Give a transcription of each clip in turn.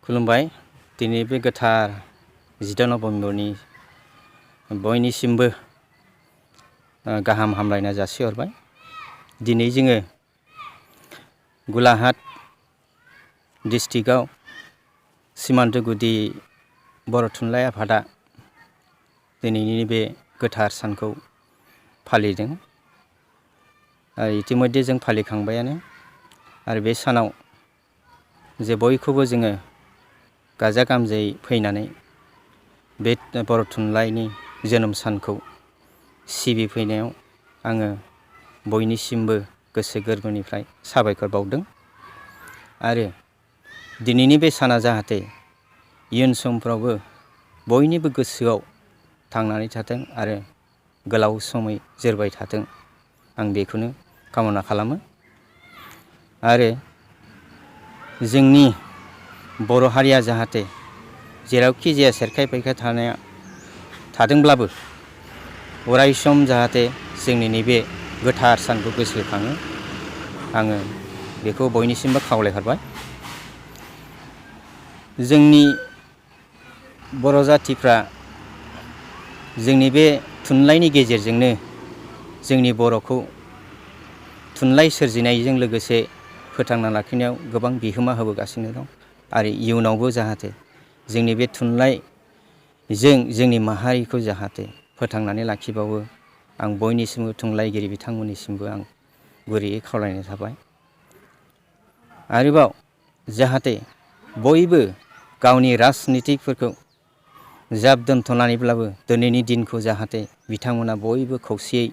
खुलुमबाय। दिनै बे गोथार 10 नभेम्बरनि बयनिसिमबो गाहाम हामलायनाय जासिहरबाय। दिनै जोङो गलाघाट डिस्ट्रिक्टआव सीमान्त गुदि बर' थुनलाइ आफादा दिनैनि बे गोथार सानखौ फालिदों। इतिमध्ये जों फालिखांबायानो आरो बे सानाव जे बयखौबो जोङो गाजा गोमजायै फैनानै बे बर' थुनलाइनि जोनोम सानखौ सिबिफैनायाव आङो बयनिसिमबो गोसो गोरबोनिफ्राय साबायखर बावदों। आरो दिनैनि बे साना जाहाथे इयुन समफ्रावबो बयनिबो गोसोआव थांनानै थाथों आरो गोलाव समै जोरबाय थाथों, आं बेखौनो कामना खालामो। आरो जोंनि बर' हारिया जाहाथे जेरावखि जाया सेरखाय बैखाय थादोंब्लाबो अराय सम जाहाथे जोंनि नैबे गोथार सानखौ गोसोखाङो, आङो बेखौ बयनिसिमबो खावलायहरबाय। जोंनि बर' जाथिफ्रा जोंनि बे थुनलाइनि गेजेरजोंनो जोंनि बर'खौ थुनलाइ सोरजिनायजों लोगोसे फोथांना लाखिनायाव गोबां बिहोमा होबोगासिनो दं। आरो इयुनावबो जाहाथे जोंनि बे थुनलाइजों जोंनि माहारिखौ जाहाथे फोथांनानै लाखिबावो, आं बयनिसिमबो थुनलाइगिरि बिथांमोननिसिमबो आं गुरैयै खावलायनाय थाबाय। आरोबाव जाहाथे बयबो गावनि राजनितिफोरखौ ज्राब दोनथ'नानैब्लाबो दिनैनि दिनखौ जाहाथे बिथांमोना बयबो खौसेयै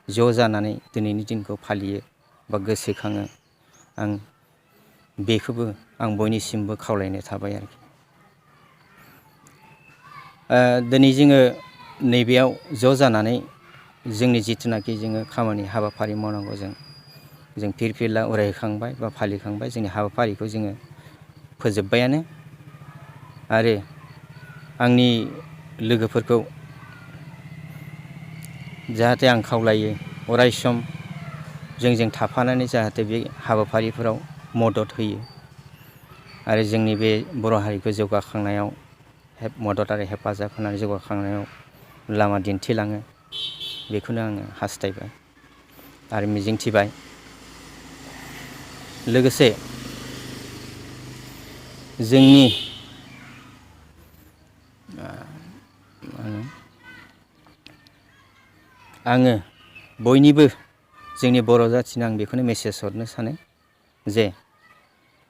ज' जानानै दिनैनि दिनखौ फालियो बा गोसोखाङो, आं बेखौबो आं बयनिसिमबो खावलायनाय थाबाय आरोखि। दिनै जोङो नैबेयाव ज' जानानै जोंनि जिथुनाखि जोङो खामानि हाबाफारि मावनांगौ जों फिरफिला उरायखांबाय बा फालिखांबाय। जोंनि हाबाफारिखौ जोङो फोजोब्बायानो। आरो आंनि लोगोफोरखौ जाहाथे आं खावलायो अराय सम जोंजों थाफानानै जाहाथे बे हाबाफारिफोराव मदद होयो आरो जोंनि बे बर' हारिखौ जौगाखांनायाव मदद आरो हेफाजाब होनानै जौगाखांनायाव लामा दिन्थिलाङो, बेखौनो आङो हास्थायबाय आरो मिजिंथिबाय। लोगोसे जोंनि आङो बयनिबो जोंनि बर' जाथिनो आं बेखौनो मेसेज हरनो सानो जे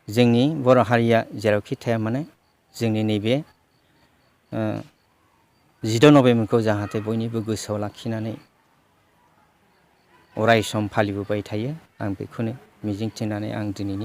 जोंनि बर' हारिया जेरावखि थाया मानो जोंनि नैबे 10 नभेम्बरखौ जाहाथे बयनिबो गोसोआव लाखिनानै अराय सम फालिबोबाय थायो, आं बेखौनो मिजिंथिनानै आं दिनैनि